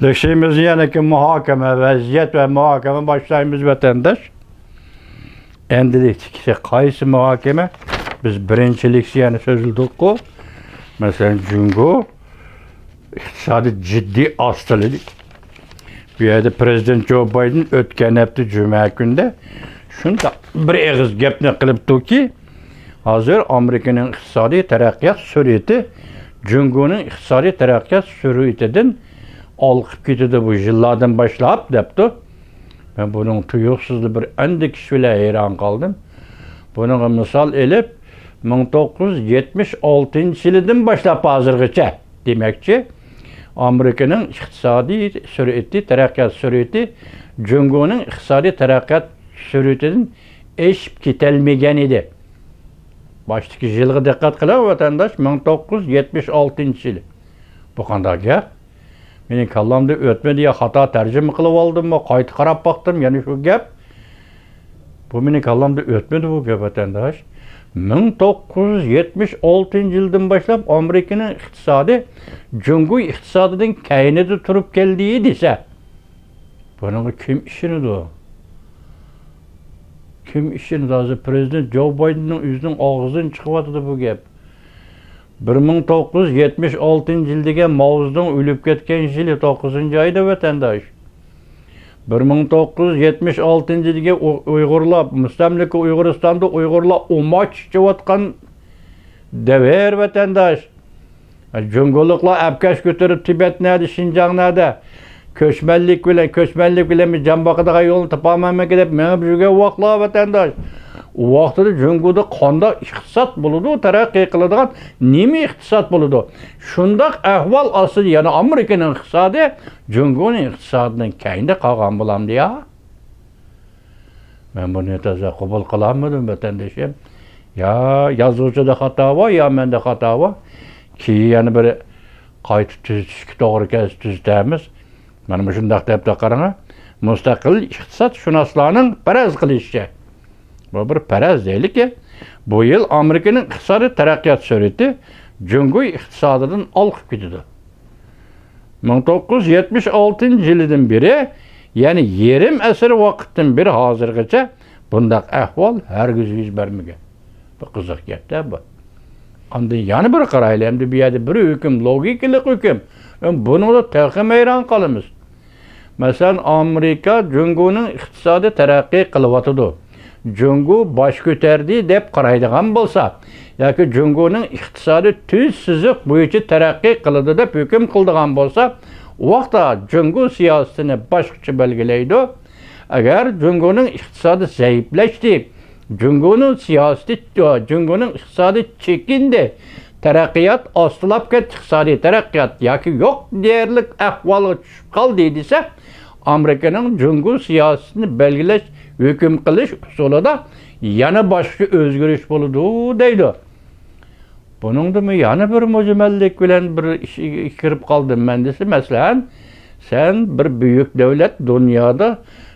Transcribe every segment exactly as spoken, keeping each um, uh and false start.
لېكسىيىمىزنى يەنىكى مۇھاكىمە، ۋەزىيەت ۋە مۇھاكىمە باشلايمىز، ۋەتەنداش. ئەمدىلىكتىكىسى قايسى مۇھاكىمە؟ بىز بىرىنچى لېكسىيەنى سۆزلىدۇققۇ. مەسىلەن، جۇڭگو ئىقتىسادى جىددىي ئاستىلىدى. بۇ يەردە پىرېزىدېنت جو بايدېن ئۆتكەن ھەپتە جۈمە كۈنىدە شۇنداق بىر ئېغىز گەپنى قىلىپتۇكى، ھازىر ئامېرىكىنىڭ ئىقتىسادىي تەرەققىيات سۈرئىتى جۇڭگونىڭ ئىقتىسادىي تەرەققىيات سۈرئىتىدىن ئالقىپ كېتىدۇ بۇ يىللاردىن باشلاپ، دەپتۇ. مەن بۇنىڭ تۇيۇقسىزلا بىر ئەندىكىش بىلەن ھەيران قالدىم. بۇنىڭغا مىسال ئېلىپ، مىڭ توققۇز يۈز يەتمىش ئالتىنچى يىلىدىن باشلاپ ھازىرغىچە، دېمەكچى، ئامېرىكىنىڭ ئىقتىسادىي سۈرئىتى، تەرەققىيات سۈرئىتى جۇڭگونىڭ ئىقتىسادىي تەرەققىيات سۈرئىتىدىن ئېشىپ كېتەلمىگەن ئىدى. باشتىكى يىلغا دىققەت قىلىڭ، ۋەتەنداش، مىڭ توققۇز يۈز يەتمىش ئالتىنچى يىلى. بۇ قانداق گەپ؟ مېنىڭ كاللامدا ئۆتمىدى يا خاتا تەرجىمە قىلىپ ئالدىممۇ، قايتا قاراپ باقتىم، يەنە شۇ گەپ. بۇ مېنىڭ كاللامدا ئۆتمىدى بۇ گەپ، ۋەتەنداش. مىڭ توققۇز يۈز يەتمىش ئالتىنچى يىلدىن باشلاپ ئامېرىكىنىڭ ئىقتىسادى جۇڭگو ئىقتىسادىدىن كەينىدە تۇرۇپ كەلدى دېسە، بۇنىڭغا كىم ئىشىنىدۇ؟ كىم ئىشىنىدۇ؟ ھازىر پىرېزىدېنت جو بايدېننىڭ ئۆزىنىڭ ئاغزىدىن چىقىۋاتىدۇ بۇ گەپ. بىر مىڭ توققۇز يۈز يەتمىش ئالتىنچى يىلدىكى ماۋزېدۇڭ ئۆلۈپ كەتكەن يىلى توققۇزىنچى ئايدا، ۋەتەنداش. بىر مىڭ توققۇز يۈز يەتمىش ئالتىنچى يىلدىكى ئۇ-، ئۇيغۇرلار، مۇستەملىكە ئۇيغۇرىستاندا ئۇيغۇرلار ئۇماچ ئىچىۋاتقان دەۋر، ۋەتەنداش. جۇڭگولۇقلار ئەپكەش كۆتۈرۈپ، تىبەت نەدە، شىنجاڭ نەدە؟ كۆچمەنلىك بىلەن، كۆچمەنلىك بىلەن بىر جان باقىدىغان يولنى تاپالمايمەنكەن دەپ مېڭىپ يۈرگەن ۋاقىتلار، ۋەتەنداش. ئۇ ۋاقتىدا جۇڭگودا قانداق ئىقتىساد بولىدۇ، تەرەققىي قىلىدىغان نېمە ئىقتىساد بولىدۇ؟ شۇنداق ئەھۋال ئاستىدا يەنە ئامېرىكىنىڭ ئىقتىسادى جۇڭگونىڭ ئىقتىسادىنىڭ كەينىدە قالغان بولامدۇ يا؟ مەن بۇنى تازا قوبۇل قىلالمىدىم، ۋەتەندىشىم. يا يازغۇچىدا خاتا بار، يا مەندە خاتا بار. كېيىن يەنە بىر قايتا تۈزىتىشكە توغرا كەلسە تۈزىتەرمىز. مانا مۇشۇنداق دەپتۇ، قاراڭا. مۇستەقىل ئىقتىسادشۇناسلارنىڭ پەرەز قىلىشىچە، بۇ بىر پەرەز دەيلىكى، بۇ يىل ئامېرىكىنىڭ ئىقتىسادىي تەرەققىيات سۈرئىتى جۇڭگو ئىقتىسادىدىن ئالقىپ كېتىدۇ. مىڭ توققۇز يۈز يەتمىش ئالتىنچى يىلىدىن بېرى، يەنى يېرىم ئەسىر ۋاقىتتىن بېرى ھازىرغىچە بۇنداق ئەھۋال ھەرگىز يۈز بەرمىگەن. بۇ قىزىق گەپتە بۇ. ئاندىن يەنە بىر قارايلى، ئەمدى بۇ يەردە بىر ھۆكۈم، لوگىكىلىق ھۆكۈم. بۇنىڭدا تېخىمۇ ھەيران قالىمىز. مەسىلەن، ئامېرىكا جۇڭگونىڭ ئىقتىسادى تەرەققىي قىلىۋاتىدۇ، جۇڭگو باش كۆتەردى دەپ قارايدىغان بولسا، ياكى جۇڭگونىڭ ئىقتىسادى تۈز سىزىق بويىچە تەرەققىي قىلىدۇ دەپ ھۆكۈم قىلىدىغان بولسا، ئۇ ۋاقىتتا جۇڭگو سىياسىتىنى باشقىچە بەلگىلەيدۇ. ئەگەر جۇڭگونىڭ ئىقتىسادى زەئىپلەشتى، جۇڭگونىڭ سىياسىتى، جۇڭگونىڭ ئىقتىسادى چېكىندى، تەرەققىيات ئاستىلاپ كەتتى، ئىقتىسادىي تەرەققىيات ياكى يوق دېيەرلىك ئەھۋالغا چۈشۈپ قالدى دېسە، ئامېرىكىنىڭ جۇڭگو سىياسىتىنى بەلگىلەش، ھۆكۈم قىلىش ئۇسۇلىدا يەنە باشقىچە ئۆزگىرىش بولىدۇ دەيدۇ. بۇنىڭدىمۇ يەنە بىر مۈجمەللىك بىلەن بىر ئىش كىرىپ قالدىم مەن دېسە، مەسىلەن، سەن بىر بۈيۈك دۆلەت دۇنيادا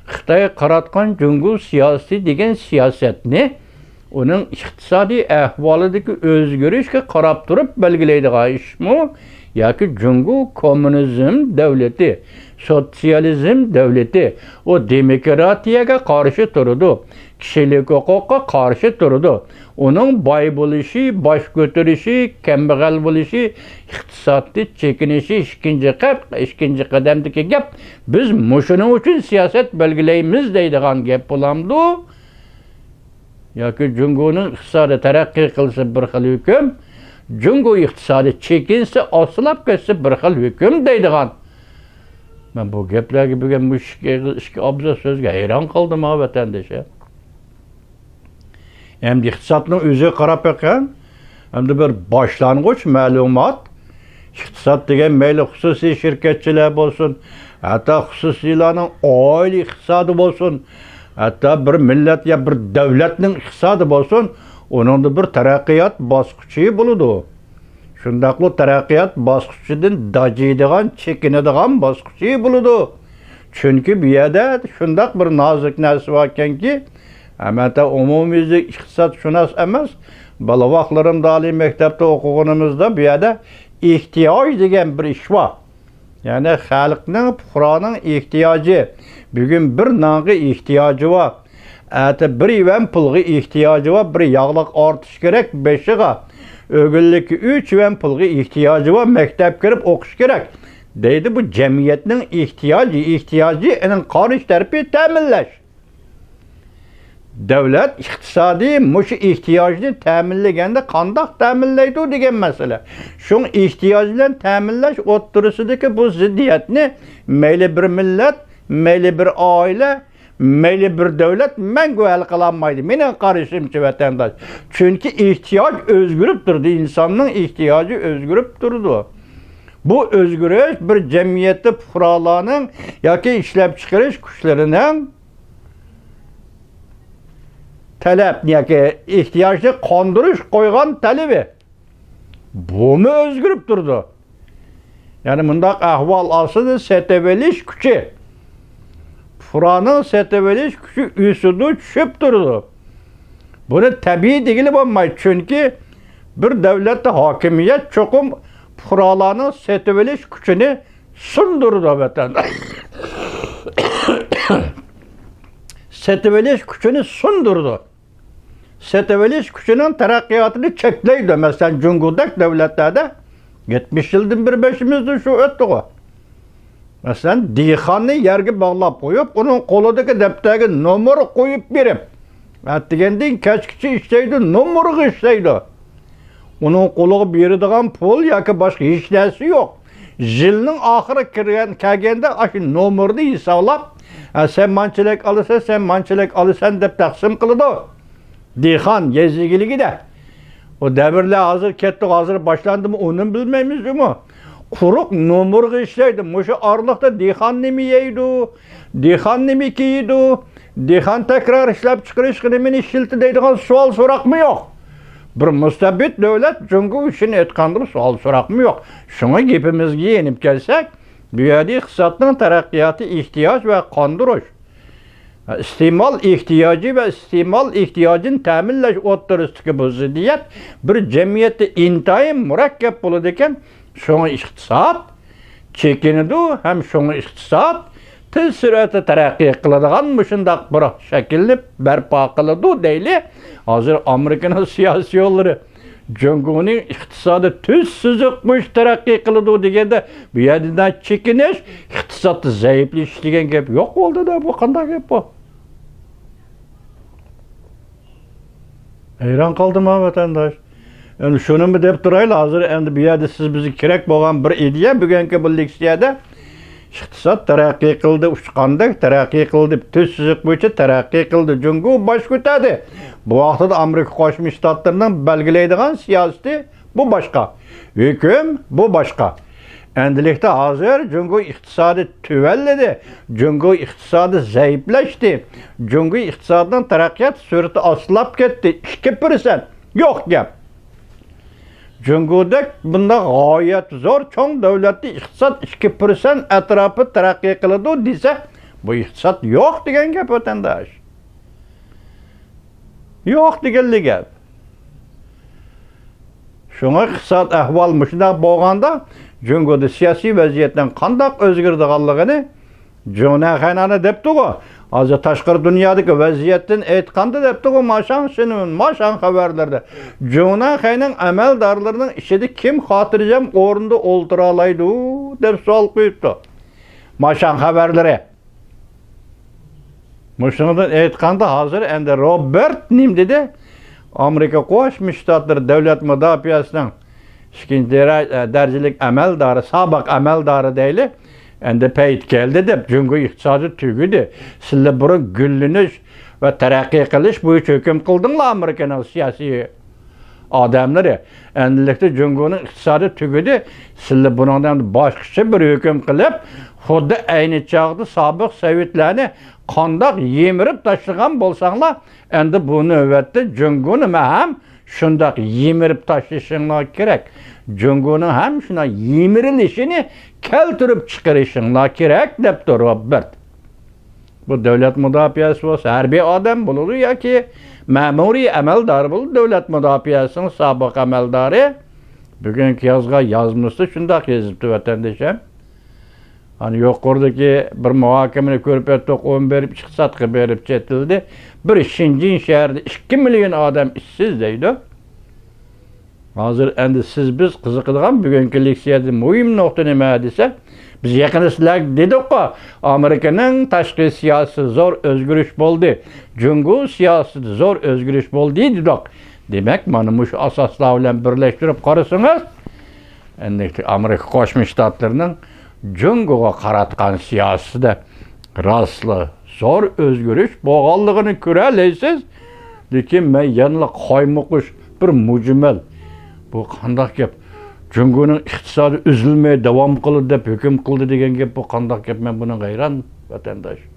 خىتايغا قاراتقان جۇڭگو سىياسىتى دېگەن سىياسەتنى ئۇنىڭ ئىقتىسادىي ئەھۋالىدىكى ئۆزگىرىشكە قاراپ تۇرۇپ بەلگىلەيدىغان ئىشمۇ؟ ياكى جۇڭگو كوممۇنىزم دۆلىتى، سوتسىيالىزم دۆلىتى، ئۇ دېموكراتىيەگە قارشى تۇرىدۇ، كىشىلىك ھوقۇققا قارشى تۇرىدۇ. ئۇنىڭ باي بولۇشى، باش كۆتۈرۈشى، كەمبەغەل بولۇشى، ئىقتىسادتىن چېكىنىشى ئىككىنچى قەد-، ئىككىنچى قەدەمدىكى گەپ. بىز مۇشۇنىڭ ئۈچۈن سىياسەت بەلگىلەيمىز دەيدىغان گەپ بولامدۇ؟ ياكى جۇڭگونىڭ ئىقتىسادى تەرەققىي قىلسا بىر خىل ھۆكۈم، جۇڭگو ئىقتىسادى چېكىنسە، ئاستىلاپ كەتسە بىر خىل ھۆكۈم دەيدىغان. مەن بۇ گەپلەرگە بۈگۈن مۇشۇ ئىككى ئېغىز، ئىككى ئابزاس سۆزگە ھەيران قالدىم ھا، ۋەتەندىشىم. ئەمدى ئىقتىسادنىڭ ئۆزىگە قاراپ بېقىڭ. ئەمدى بىر باشلانغۇچ مەلۇمات. ئىقتىساد دېگەن مەيلى خۇسۇسىي شىركەتچىلەر بولسۇن، ھەتتا خۇسۇسىيلارنىڭ ئائىلە ئىقتىسادى بولسۇن، ھەتتا بىر مىللەت يا بىر دۆلەتنىڭ ئىقتىسادى بولسۇن، ئۇنىڭدا بىر تەرەققىيات باسقۇچى بولىدۇ. شۇنداقلا تەرەققىيات باسقۇچىدىن داجىيدىغان، چېكىنىدىغان باسقۇچى بولىدۇ. چۈنكى بۇ يەردە شۇنداق بىر نازۇك نەرسە باركەنكى، مەن ئومۇميۈزلۈك ئىقتىسادشۇناس ئەمەس، بالىۋاقلىرىمدا ئالىي مەكتەپتە ئوقۇغىنىمىزدا بۇ يەردە ئېھتىياج دېگەن بىر ئىش بار. يەنى خەلقنىڭ، پۇقرانىڭ ئېھتىياجى. بۈگۈن بىر نانغا ئېھتىياجى بار. ئەتە بىر يۈەن پۇلغا ئېھتىياجى بار، بىر ياغلىق ئارتىش كېرەك بېشىغا. ئۆگۈنلۈككە ئۈچ يۈەن پۇلغا ئېھتىياجى بار، مەكتەپكە كىرىپ ئوقۇش كېرەك. دەيدۇ، بۇ جەمئىيەتنىڭ ئېھتىياجى، ئېھتىياجى، ئېنىڭ قارشى تەرىپى تەمىنلەش. دۆلەت ئىقتىسادىي مۇشۇ ئېھتىياجنى تەمىنلىگەندە قانداق تەمىنلەيدۇ دېگەن مەسىلە. شۇڭا ئېھتىياج بىلەن تەمىنلەش ئوتتۇرىسىدىكى بۇ زىددىيەتنى مەيلى بىر مىللەت، مەيلى بىر ئائىلە، مەيلى بىر دۆلەت مەڭگۈ ھەل قىلالمايدۇ. مېنىڭ قارىشىمچە، ۋەتەنداش. چۈنكى ئېھتىياج ئۆزگىرىپ تۇرىدۇ، ئىنساننىڭ ئېھتىياجى ئۆزگىرىپ تۇرىدۇ. بۇ ئۆزگىرىش بىر جەمئىيەتتە پۇقرالارنىڭ ياكى ئىشلەپچىقىرىش كۈچلىرىنىڭ تەلەپ ياكى ئېھتىياجنى قاندۇرۇش قويغان تەلىپى. بۇمۇ ئۆزگىرىپ تۇرىدۇ. يەنى مۇنداق ئەھۋال ئاستىدا سېتىۋېلىش كۈچى، پۇقرانىڭ سېتىۋېلىش كۈچى ئۆسىدۇ، چۈشۈپ تۇرىدۇ. بۇنى تەبىئىي دېگىلى بولمايدۇ، چۈنكى بىر دۆلەتتە ھاكىمىيەت چوقۇم پۇقرالارنىڭ سېتىۋېلىش كۈچىنى سۇندۇرىدۇ، ۋەتەن. سېتىۋېلىش كۈچىنى سۇندۇرىدۇ. سېتىۋېلىش كۈچىنىڭ تەرەققىياتىنى چەكلەيدۇ. مەسىلەن، جۇڭگودەك دۆلەتلەردە يەتمىش يىلدىن بېرى بېشىمىزدىن شۇ ئۆتتىغۇ. مەسىلەن، دېھقاننى يەرگە باغلاپ قويۇپ، ئۇنىڭ قولىدىكى دەپتەرگە نومۇر قويۇپ بېرىپ، ئەتىگەندىن كەچكىچە ئىشلەيدۇ، نومۇرغا ئىشلەيدۇ. ئۇنىڭ قولىغا بېرىدىغان پۇل ياكى باشقا ھېچ نەرسە يوق. يىلنىڭ ئاخىرى كىرگەن، كەلگەندە ئاشۇ نومۇرنى ھېسابلاپ، ھە، سەن مانچىلىك ئالىسەن، سەن مانچىلىك ئالىسەن دەپ تەقسىم قىلىدۇ. دېھقان، يېزا ئىگىلىكىدە. ئۇ دەۋرلەر ھازىر كەتتى، ھازىر باشلاندىمۇ، ئۇنىمۇ بىلمەيمىز جۇمۇ. قۇرۇق نومۇرغا ئىشلەيدۇ. مۇشۇ ئارىلىقتا دېھقان نېمە يەيدۇ؟ دېھقان نېمە كىيىدۇ؟ دېھقان تەكرار ئىشلەپچىقىرىشقا نېمىنى ئىشلىتىدۇ دەيدىغان سوئال سوراقمۇ يوق. بىر مۇستەبىت دۆلەت جۇڭگو ئۈچۈن ئېيتقاندا بىر سوئال سوراقمۇ يوق. شۇڭا گېپىمىزگە يېنىپ كەلسەك، بۇ يەردە ئىقتىسادنىڭ تەرەققىياتى ئېھتىياج ۋە قاندۇرۇش. ئىستېمال ئېھتىياجى ۋە ئىستېمال ئېھتىياجىنى تەمىنلەش ئوتتۇرىسىدىكى بۇ زىددىيەت بىر جەمئىيەتتە ئىنتايىن مۇرەككەپ بولىدىكەن، شۇڭا ئىقتىساد چېكىنىدۇ ھەم شۇڭا ئىقتىساد تېز سۈرئەتتە تەرەققىي قىلىدىغان مۇشۇنداق بىر شەكىلنى بەرپا قىلىدۇ دەيلى. ھازىر ئامېرىكىنىڭ سىياسىيونلىرى جۇڭگونىڭ ئىقتىسادى تۈز سىزىق بويىچە تەرەققىي قىلىدۇ دېگەندە، بۇ يەردە چېكىنىش، ئىقتىسادتا زەئىپلىشىش دېگەن گەپ يوق بولدى-دە، بۇ قانداق گەپ بۇ؟ ھەيران قالدىم ھا، ۋەتەنداش. ئەمدى شۇنىمۇ دەپ تۇرايلى، ھازىر ئەمدى بۇ يەردە سىز بىزگە كېرەك بولغان بىر ئىدىيە، بۈگۈنكى بۇ لېكسىيەدە ئىقتىساد تەرەققىي قىلدى، ئۇچقاندەك تەرەققىي قىلدى، تۈز سىزىق بويىچە تەرەققىي قىلدى، جۇڭگو باش كۆتەردى. بۇ ۋاقىتتا ئامېرىكا قوشما شتاتلىرىنىڭ بەلگىلەيدىغان سىياسىتى بۇ باشقا، ھۆكۈم بۇ باشقا. ئەمدىلىكتە ھازىر جۇڭگو ئىقتىسادى تۆۋەنلىدى، جۇڭگو ئىقتىسادى زەئىپلەشتى، جۇڭگو ئىقتىسادىنىڭ تەرەققىيات سۈرئىتى ئاستىلاپ كەتتى، ئىككى پىرسەنت. يوق گەپ. جۇڭگودەك بۇنداق غايەت زور چوڭ دۆلەتتە ئىقتىساد ئىككى پىرسەنت ئەتراپىدا تەرەققىي قىلىدۇ دېسە، بۇ ئىقتىساد يوق دېگەن گەپ، ۋەتەنداش. يوق دېگەنلا گەپ. شۇڭا ئىقتىساد ئەھۋال مۇشۇنداق بولغاندا، جۇڭگودا سىياسىي ۋەزىيەتنىڭ قانداق ئۆزگىرىدىغانلىقىنى جۇڭنەن خەينەن دەپتىغۇ. ھازىر تاشقىرى دۇنيادىكى ۋەزىيەتتىن ئېيتقاندا دەپتىغۇ، ماشاڭ شىنۋېن، ماشاڭ خەۋەرلىرىدە. جۇڭنەن خەينىڭ ئەمەلدارلىرىنىڭ ئىچىدە كىم خاتىرجەم ئورۇندا ئولتۇرالايدۇ دەپ سوئال قويۇپتۇ. ماشاڭ خەۋەرلىرى. مۇشۇنىڭدىن ئېيتقاندا، ھازىر ئەمدى روبېرت نېمە دېدى؟ ئامېرىكا قوشما شتاتلىرى دۆلەت مۇداپىئەسىنىڭ ئىككىنچى دەرە-، دەرىجىلىك ئەمەلدارى، سابىق ئەمەلدارى دەيلى، ئەمدى پەيت كەلدى دەپ، جۇڭگو ئىقتىسادى تۈگىدى. سىلەر بۇرۇن گۈللىنىش ۋە تەرەققىي قىلىش بويىچە ھۆكۈم قىلدىڭلار ئامېرىكىنىڭ سىياسىي ئادەملىرى. ئەمدىلىكتە جۇڭگونىڭ ئىقتىسادى تۈگىدى. سىلەر بۇنىڭدىن باشقىچە بىر ھۆكۈم قىلىپ، خۇددى ئەينى چاغدا سابىق سوۋېتلارنى قانداق يىمىرىپ تاشلىغان بولساڭلار، ئەمدى بۇ نۆۋەتتە جۇڭگونىمۇ ھەم شۇنداق يىمىرىپ تاشلىشىڭلار كېرەك. جۇڭگونىڭ ھەم شۇنداق يىمىرىلىشىنى كەلتۈرۈپ چىقىرىشىڭلار كېرەك، دەپتۇ روبېرت. بۇ دۆلەت مۇداپىئەسى بولسا، ھەربىي ئادەم بولىدۇ ياكى مەمۇرىي ئەمەلدار بولىدۇ، دۆلەت مۇداپىئەسىنىڭ سابىق ئەمەلدارى. بۈگۈنكى يازغان يازمىسىدا شۇنداق يېزىپتۇ، ۋەتەندىشىم. ئانا يۇقىرىدىكى بىر مۇھاكىمىنى كۆرۈپ ئۆتتۇق، ئون بېرىپ ئىقتىسادقا بېرىپ چېتىلدى. بىر شىنجىن شەھىرىدە ئىككى مىليون ئادەم ئىشسىز دەيدۇ. ھازىر ئەندى سىز بىز قىزىقىدىغان بۈگۈنكى لېكسىيەدە مۇھىم نۇقتا نېمە دېسە، بىز يېقىندا سىلەرگە دېدۇققۇ، ئامېرىكىنىڭ تاشقى سىياسىتىدا زور ئۆزگىرىش بولدى، جۇڭگو سىياسىتىدا زور ئۆزگىرىش بولدى دېدۇق. دېمەك، مانا مۇشۇ ئاساسلار بىلەن بىرلەشتۈرۈپ قارىسىڭىز، ئەمدى ئامېرىكا قوشما شتاتلىرىنىڭ جۇڭگوغا قاراتقان سىياسىتىدە راستلا زور ئۆزگىرىش بولغانلىقىنى كۆرەلەيسىز. لېكىن مەن يەنىلا قايمۇقۇش بىر مۈجمەل. بۇ قانداق گەپ؟ جۇڭگونىڭ ئىقتىسادى ئۈزۈلمەي داۋام قىلىدۇ دەپ ھۆكۈم قىلدى دېگەن گەپ، بۇ قانداق گەپ؟ مەن بۇنىڭغا ھەيران، ۋەتەنداش.